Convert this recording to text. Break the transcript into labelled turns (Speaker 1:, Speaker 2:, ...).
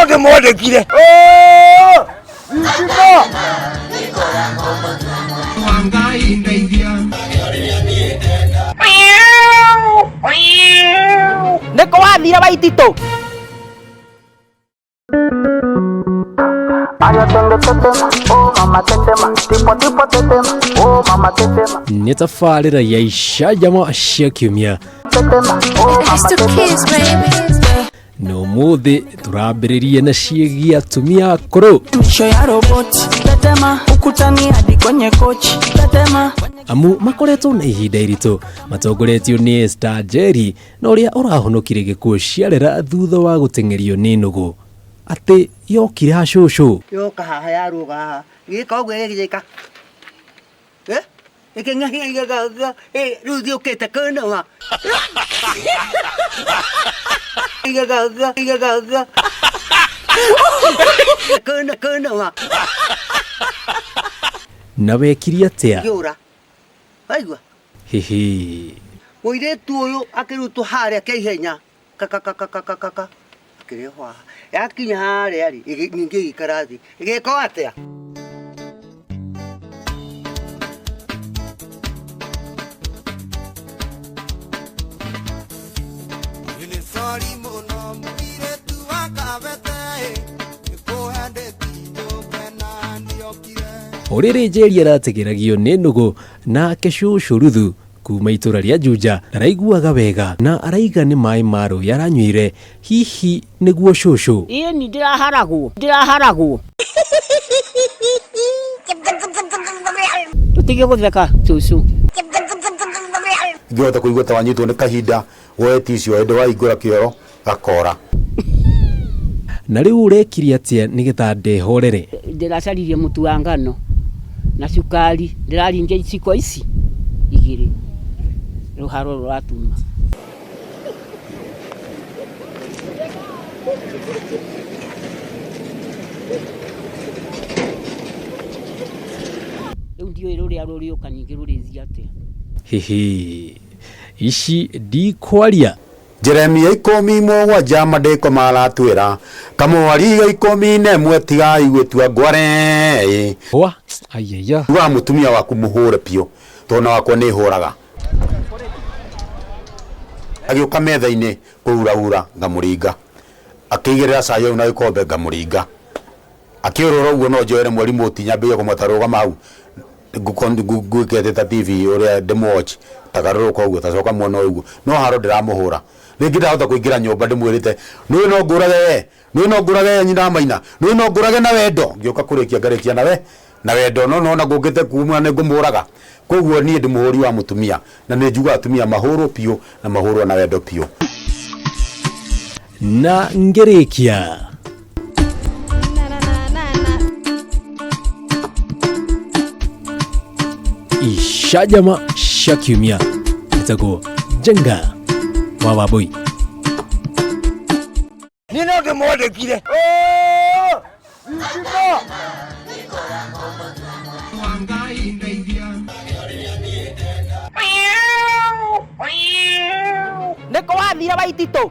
Speaker 1: no ndĩmwandĩkire.
Speaker 2: Nĩkũ wathire Waititũ?
Speaker 3: Nĩ tabarĩra ya icanjama cia kiumia.
Speaker 4: It's the kids, baby.
Speaker 3: Na ũmũthĩ tũrambĩrĩria na ciĩgiĩ atumia akũrũ.
Speaker 5: Misho ya roboti tetema ukutani hadi kwenye kochi tetema.
Speaker 3: Amu makoretwo na ihinda iritũ matongoretio nĩ Esther Njeri na ũrĩa ũrahonokire gĩkuũ ciarera thutha wa gũteng'erio nĩ nũgũ atĩ yokire ha cũcũ.
Speaker 6: Yoka haha yarũga haha gĩka ũguo ĩgĩka ĩkĩng'ahiga rĩu thiũkĩte kĩnũa kĩnũa.
Speaker 3: Na wekire atĩa?
Speaker 6: Ngĩũra waigua.
Speaker 3: Hihi.
Speaker 6: Mũirĩtu ũyũ akĩrutwo harĩa kĩa ihenya kakakakakakaka akĩrehwo haha yakinya harĩa rĩ ningĩ ĩgĩikara thĩ ĩgĩka atĩa.
Speaker 3: Ũrĩrĩ Njeri arategeragio nĩ nũgũ nake cũcũ Ruthu kuma itũra rĩa Juja ndaraiguaga wega na araiga nĩ maĩ ma rũĩ aranyuire hihi nĩguo cũcũ.
Speaker 2: Ĩĩ ni ndĩraharagwo ndĩraharagwo. Tũtige gũtheka cũcũ.
Speaker 7: Ingĩhota kũigua ta wanyitwo nĩ kahinda woe tissue hĩndĩ wahingũra kĩoro gakora.
Speaker 3: Na rĩu ũrekire atĩa nĩgetha ndehorere?
Speaker 2: Ndĩracaririe mũtu wa ngano na cukari ndĩraringia iciko ici igĩrĩ rũharo rũratuma. Rĩu ndiũĩ rũrĩa rũrĩũka ningĩ rũrĩthiĩ atĩa.
Speaker 3: Hihi ici ndikwaria.
Speaker 7: Jeremia 17 mandĩko maratwĩra kamwari ga 11 tigai gwĩtua ngware.
Speaker 3: Wa ayaya.
Speaker 7: Ugaga mũtumia waku mũhũre biũ tondũ na wakwa nĩ hũraga. Agĩũka metha-inĩ kũhurahura ngamũringa, akĩigĩrĩra cai hau na gĩkombe ngamũringa, akĩũrũra ũguo no njoere mweri mũti nyambĩrĩrie kũmwĩta rũgama hau ngwĩkĩte ta TV ũrĩa ndĩmũwatch tagarũrũka ũguo tacoka mwena ũyũ ũguo no haro ndĩramũhũra. Rĩngĩ ndahota kũingĩra nyũmba ndĩmwĩrĩte nĩũĩ no ngũrage we, nĩũĩ no ngũrage we nyina wa maina, nĩũĩ no ngũrage na wendo, ngĩũka kũrĩkia ngarĩkia nawe na wendo no nona ngũkĩte kuma nĩ ngũmũraga. Koguo niĩ ndĩ mũhũri wa mũtumia na nĩ njugaga atumia mahũrwo biũ na mahũrwo na wendo biũ.
Speaker 3: Na ngĩrĩkia. Icanjama cia kiumia ĩtagwo Njenga wa Wambui.
Speaker 1: Niĩ no ndĩmwandĩkire.
Speaker 2: Nĩkũ wathire Waititũ?